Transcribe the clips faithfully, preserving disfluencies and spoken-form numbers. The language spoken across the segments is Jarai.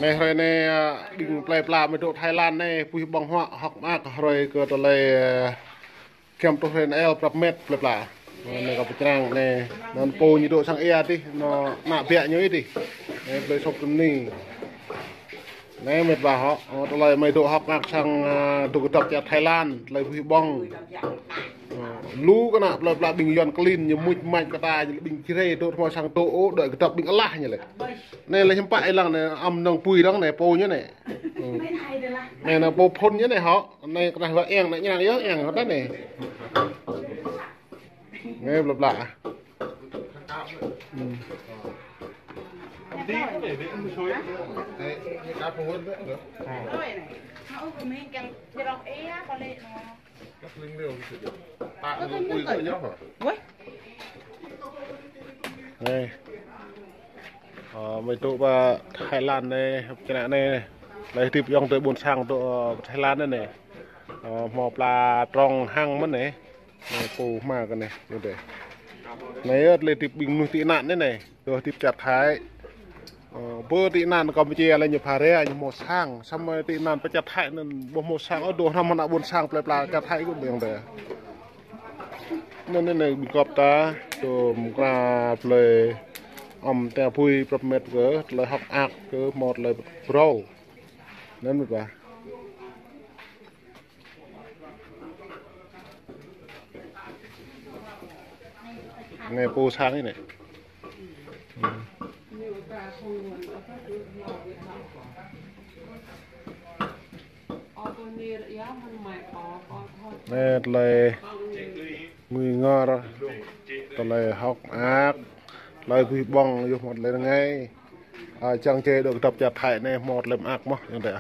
Anai hrơi anai, a, ƀing plơi pla mơ̆ dŏ Thái Lan anai, puih ƀơ̆ng huă, hơ̆k mơak hrơi kơ tơlơi, a, kiăm truh hrơi anai prăp met plơi pla. Anai kâo pơčrang anai, anŭn pô ñu dŏ sang ia tih, anŭn ană biă ñu tih. Anai plơi Sop Tơm Ni. Anai met wa hŏ, ơ, tơlơi mơ̆ dŏ hơ̆k mơak sang, a, dŏ kơdŏp čar Thái Lan, tơlơi puih ƀơ̆ng. Ơ, lu kơ ană plơi pla ƀing Yuan klin ñu muč mač kơ ta, ñu ƀing Jrai dŏ hmâo sang dŏ, ơ, dŏ kơdŏp ƀing alah ñu lĕ. Anai lĕ hiư̆m pă ih lăng anai, amăng pui dong anai, pô ñu anai. Ơ. Anai anŭn pô phŭn ñu anai hŏ, anai kơnah wa eng, anai ñang yơh, eng hŏ anai. Anai plơi pla. Anai. Ơ, mơ̆ dŏ pơ Thái Lan anai, čơnă anai. Lĕ hơdip ayŏng adơi ƀôn sang dŏ, ơ, Thái Lan anai. Ơ, hmâo pla trong hăng mơ̆n anai. Anai, pô hmua kơ anai, yơh dêh. Anai yơh, tơlơi hơdip ƀing mơnuih tị nạn anai anai. Dŏ hơdip čar Thái. Ơ, pơ tị nạn Campuchia lĕ ñu pha rai, ñu hmâo sang. Samơ̆ tị nạn pơ čar Thái anŭn ƀu hmâo sang, ơ, dŏ hrăm ană ƀôn sang plơi pla čar Thái kơ ƀing ta. Anŭn anai, anai, ƀing gŏp ta, dŏ mơ̆ng kra plơi, ăm, ta pui prăp met kơ, tơlơi hơ̆k mơak kơ, hmâo tơlơi brâo. Anŭn met wa. Anai pô sang anai. Anai tơlơi ngui ngor, tơlơi hơ̆k mơak, tơlơi puih ƀơ̆ng, yua hmâo tơlơi rơngai. A, čang čê dŏ kơdŏp čar Thái anai hmâo tơlơi mơak mơ̆n, ayŏng adơi.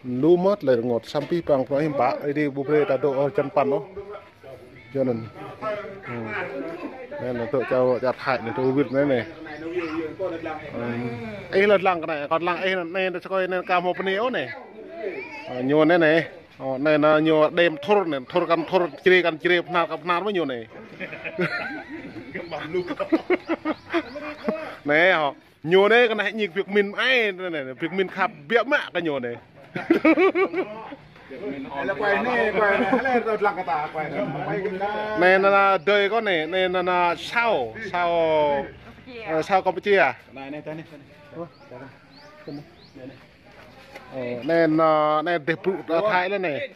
Lu mơ̆n tơlơi rơngot, samơ̆ pih păng pơhiăp pă, ih dih ƀu brơi ta dŏ, ơ, čan păn ôh. Yua anŭn. Hmm. Anai, anai dŏ čar, čar Thái anai, dŏ wĭt anai anai. Hmm. Ih lăi lăng kơ anai, kâo lăng ih anai, anai dŏ čơkơi anai kâo hmâo pơni ôh anai. Ơ, ñu anai anai. Ơ, anai anŭn ñu đêm thŭr anai, thŭr kăn thŭr, Jrai kăn Jrai, Bahnar kăn Bahnar mơ̆n ñu anai. Anai hŏ. Ñu anai kơnah ñik Việt Minh ai, anai, anai, Việt Minh khăp biă mă kơ ñu anai. Anai anŭn, anai sao, sao, ơ, sao Campuchia. Anai anŭn, anai dêh brŭ Thái lĕ anai.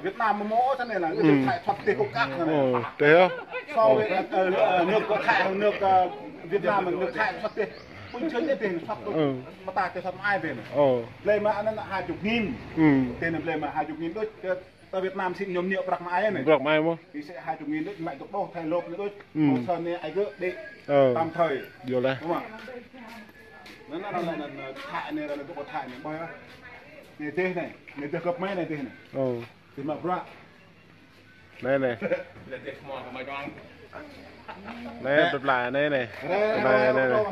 Việt Nam mơ̆ mơ̆ anai lĕ, Thái thoát dêh kok kak anai. Ơ, dêh hă? So với, ờ, ờ, nước Thái, nước, ờ, Việt Nam, nước Thái thoát dêh. Ƀuôn Chên dêh thoát. Mơta dêh thoát mă ai dêh. Blơi mă anŭn hai chục nghìn. Dêh anŭn blơi mă hai chục nghìn đôč, kơ ta Việt Nam sĭt ñu mơñă prăk mă ai anai. Prăk mă ai mơ̆n. Ih sĭt hai chục nghìn đôč, mă dŏ đôč Thái lôp anai đôč. Hồ sơ anai ai kơ đĕ. Tạm thời. Yua lĕ. Đúng không? Anŭn, anŭn, anŭn, anŭn, Thái anai, anŭn dŏ Thái anai, ƀơi. Anai dêh anai, anai dêh gŏp mơi anai dêh anai. Ơ. Dêh mă bruă. Anai anai. Anai plơi pla anai anai. Anai anai anai.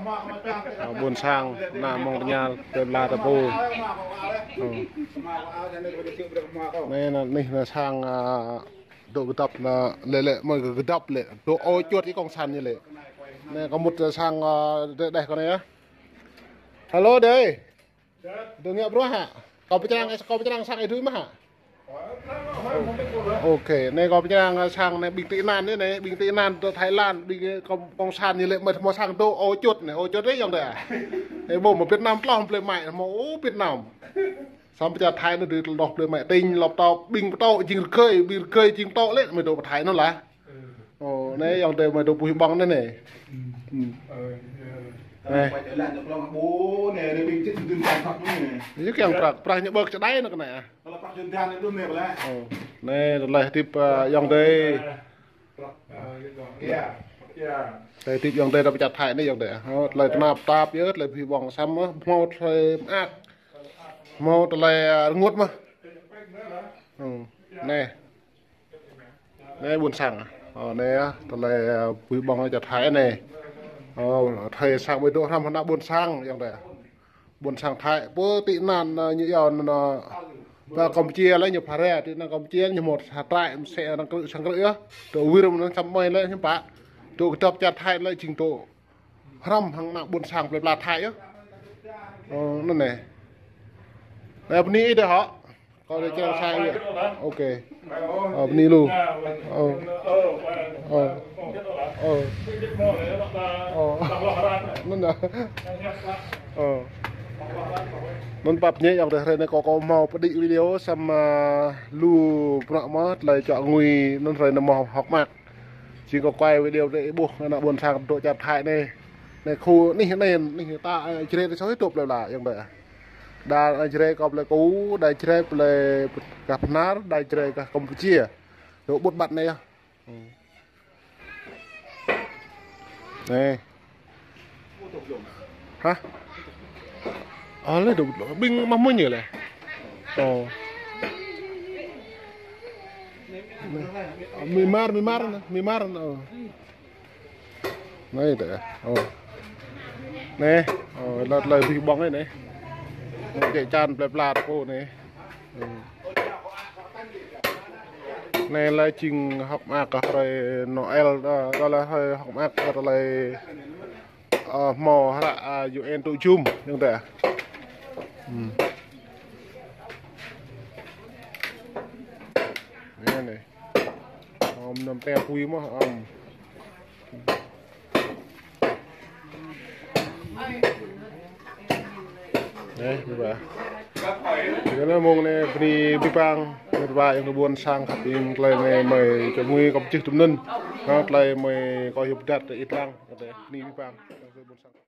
Ơ, ƀôn sang, ană mơ̆ng tơña, plơi pla ta pô. Ơ. Anai anai, anih anai sang, a, dŏ kơdŏp anai, lĕ lĕ, mơ̆ kơdŏp lĕ. Dŏ ơi čuăt ih kông san ñu lĕ. Anai kâo mŭt sang, a, dêh, dêh kâo anai yơh. Hello dêh. Dŏ ngă bruă hă? Kâo pơčrang, kâo pơčrang sang ih dưi mơ̆ hă? Ok, anai kâo pơčrang sang anai ƀing tị nạn anai, anai ƀing tị nạn dŏ Thái Lan, ƀing kông, kông san ñu lĕ mơ̆ hmâo sang dŏ ơi čuăt anai, ơi čuăt dêh ayŏng adơi. Ơ, ƀu hmâo Việt Nam tloh blơi mă, hmâo, ơ, Việt Nam. Samơ̆ pơ čar Thái anai dưi tloh blơi mă, tĭng lŏp tŏp, ƀing pơtô jing rơgơi, ƀing rơgơi jing pơtô lĕ, mơ̆ dŏ pơ Thái anŭn lah. Ơ, anai ayŏng adơi mơ̆ dŏ puih ƀơ̆ng anai anai. Anai. Anai. Yua kiăng prăk, prăk ñu ƀơ̆k čơđai anŭn kơ anai. Ơ, anai tơlơi hơdip, a, ayŏng adơi. Tơlơi hơdip ayŏng adơi ta pơ čar Thái anai ayŏng adơi. Ơ, tơlơi tơnap tap yơh, tơlơi puih ƀơ̆ng samơ̆ hmâo tơlơi mơak. Hmâo tơlơi, a, rơngot mơ̆n. Ơ, anai. Anai ƀôn sang. Ơ, anai, a, tơlơi, a, puih ƀơ̆ng čar Thái anai. Ơ, Thái sang ƀơi dŏ hrăm ană ƀôn sang ayŏng adơi. Ƀôn sang Thái, pơ tị nạn, a, ñu yua anŭn, a, pơ Campuchia lĕ ñu pha rai, tị nạn Campuchia ñu hmâo sa trại, mơsĕ arăng krư̆ sang krư̆ yơh. Dŏ wir mơ̆n samơ̆ lĕ hiư̆m pă. Dŏ kơdŏp čar Thái lĕ jing dŏ hrăm hăng ană ƀôn sang plơi pla Thái yơh. Ơ, anŭn anai. Anai, bơni ih đơi hŏ. Kâo đơi čang sai ih. Ôkê. Ơ, bơni lu. Ơ. Ơ. Ơ. Ơ. Anŭn đơi. Ơ. Anŭn pap ñĕ yŏng đơi, hrơi anai kâo, kâo hmâo pơđĭ video samơ̆, ơ, lu bruă mơ̆ tơlơi čuă ngui anŭn, hrơi anai hmâo hŏk mơak. Jing kâo quay video đơi ƀuh ană ƀôn sang dŏ čar Thái anai. Anai khu anih, anih, anih ta, ơ, Jrai ta soh hơdip plơi pla yŏng đơi. Đa, ơ, Jrai kơ plơi Ku, đa Jrai plơi gah Bahnar, đa Jrai gah Campuchia. Dŏ ƀut ƀăt anai yơh. Anai. Hă? Ơ, lĕ dŏ ƀing mah mơ̆n ñu lĕ. Ơ. Mi mar, mi mar anai, mi mar anai. Ơ. Anai tơ. Ơ. Anai, ơ, lăt lăi bih ƀơ̆ng anai. Anai, čĕ čan plơi pla ta pô anai. Ơ. Anai lĕ jing hŏk mơak kơ hrơi Noel, ơ, kơ lĕ hrơi hŏk mơak kơ tơlơi, ơ, hmâo hră, ơ, U N tŭ jum, yŏng đơi. Ơ. Anai anai. Ơ, mơnam teo pui mơ̆, ơ. Anai, bye bye. Yua anai mông anai bơni abih bang, bye bye, yŏng đơi ƀôn sang khăp, yua tơlơi anai mơi čuă ngui kâo pơčeh tŭm anŭn. Hă, tơlơi mơi kâo yua pơđăt ih lăng, bơni abih bang, yŏng đơi ƀôn sang.